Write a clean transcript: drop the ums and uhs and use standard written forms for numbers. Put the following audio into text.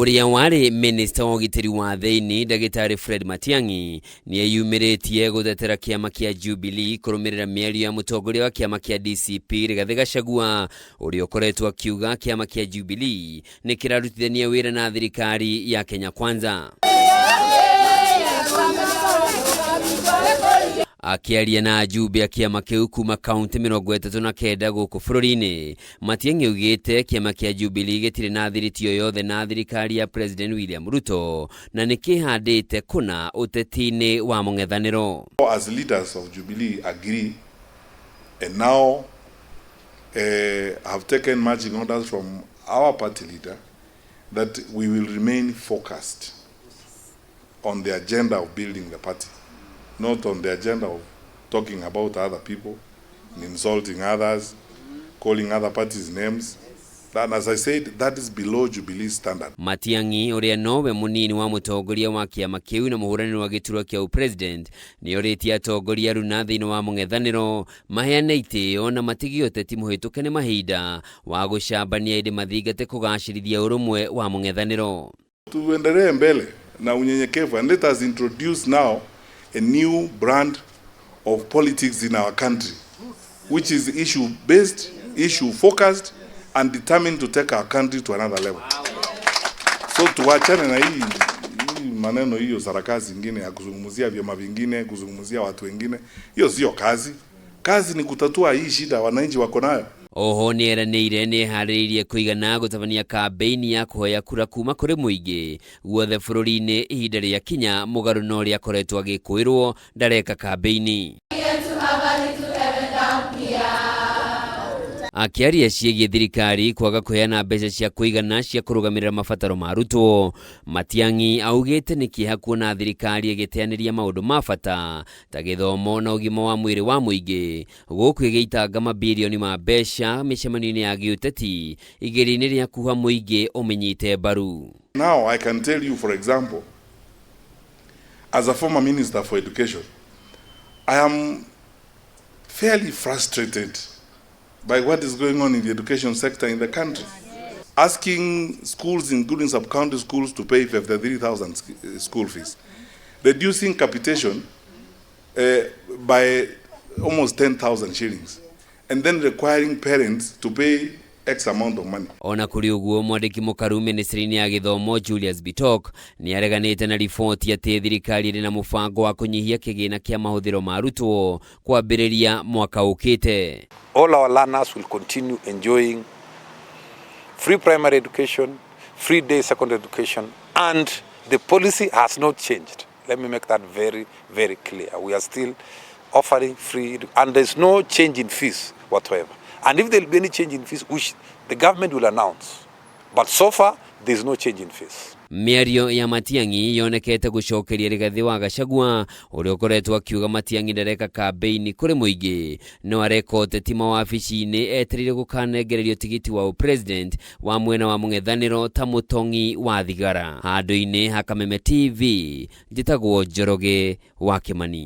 Ũrĩa warĩ minista wa ũgitĩri wa thĩinĩ ndagĩtarĩ Fred Matiang'i nĩeyumĩrĩtie gũtetera kĩama kĩa Jubilee kũrũmĩrĩra mĩario ya mũtongoria wa kĩama kĩa DCP Rigathĩ Gachagua, ũrĩa ũkoretwo akiuga kĩama kĩa Jubilee nĩ kĩrarutithania wĩra na thirikari ya Kenya Kwanza. Akĩaria na ajumbe a kĩama kĩu kuma kaunti 39 gũkũ bũrũri-inĩ, Matiang'i augĩte kĩama kĩa Jubilee gĩtirĩ na thiriti o yothe na thirikari ya President William Ruto na nĩ kĩhandĩte kũna ũteti-inĩ wa mũng'ethanĩro. As leaders of Jubilee agree and now have taken marching orders from our party leader that we will remain focused on the agenda of building the party, not on the agenda of talking about other people, insulting others, calling other parties names. And as I said, that is below Jubilee standard. Matiang'i, ũrĩa nowe mũnini wa mũtongoria wa kĩama kĩu na mũhũranĩri wa gĩturwa kĩa ũpresident, nĩorĩtie atongoria aruna thĩinĩ wa mũng'ethanĩro maheane itĩo na matige ũteti mũhĩtũke nĩ mahinda wa gũcambania, ĩndĩ mathingate kũgacĩrithia ũrũmwe wa mũng'ethanĩro. Tuendelee mbele na unyenyekevu and let us introduce now a new brand of politics in our country, which is issue based, issue focused and determined to take our country to another level. So tuachane na hii maneno, hiyo sarakasi ingine ya kuzungumzia vyama vingine, kuzungumzia watu wengine. Hiyo sio kazi. Kazi ni kutatua hii shida wananchi wako nayo. Oho nĩ eranĩire nĩ eharĩrĩirie kũigana gũtabania kambĩini ya kũhoya kura kuma kũrĩ mũingĩ guothe bũrũri-inĩ ihinda rĩa kinya, mũgarũ na ũrĩa akoretwo agĩkũĩrwo ndareka kambĩini. Akĩaria ciĩgiĩ thirikari kwaga kũheana mbeca cia kũigana cia kũrũgamĩrĩra mabataro ma arutwo, Matiang'i augĩte nĩ kĩeha kuona thirikari ĩgĩteanĩria maũndũ ma bata ta gĩthomo na ũgima wa mwĩrĩ wa mũingĩ, gũkũ ĩgĩitanga mabirioni ma mbeca mĩcemanio-inĩ ya gĩũteti igeria-inĩ rĩa kuha mũingĩ ũmĩnyite mbaru. Now I can tell you, for example, as a former minister for education, I am fairly frustrated by what is going on in the education sector in the country. Asking schools, including sub-county schools, to pay 53,000 school fees, reducing capitation by almost 10,000 shillings, and then requiring parents to pay X amount of money. Ona kũrĩ ũguo, mwandĩki mũkaru ministry-inĩ ya gĩthomo Julius Bitok nĩ areganĩte na riboti atĩ thirikari ĩrĩ na mũbango wa kũnyihia kĩgĩna kĩa mahũthĩro ma arutwo kwambĩrĩria mwaka ũkĩte. All our learners will continue enjoying free primary education, free day secondary education, and the policy has not changed. Let me make that very, very clear. We are still offering free, and there's no change in fees whatsoever. And if there will be any change in fees, which the government will announce. But so far, there's no change in fees. Mĩario ya Matiang'i yonekete gũcokeria Rigathĩ wa Gachagua, ũrĩa ũkoretwo akiuga Matiang'i ndareka kambĩini kũrĩ mũingĩ, no areka ũteti mawabici-inĩ etereire gũkanengererio tigiti wa ũpresident wa mwena wa mũng'ethanĩro ta mũtong'i wa thigara. Handũ-inĩ ha Kameme TV, njĩtagwo Njoroge wa Kĩmani.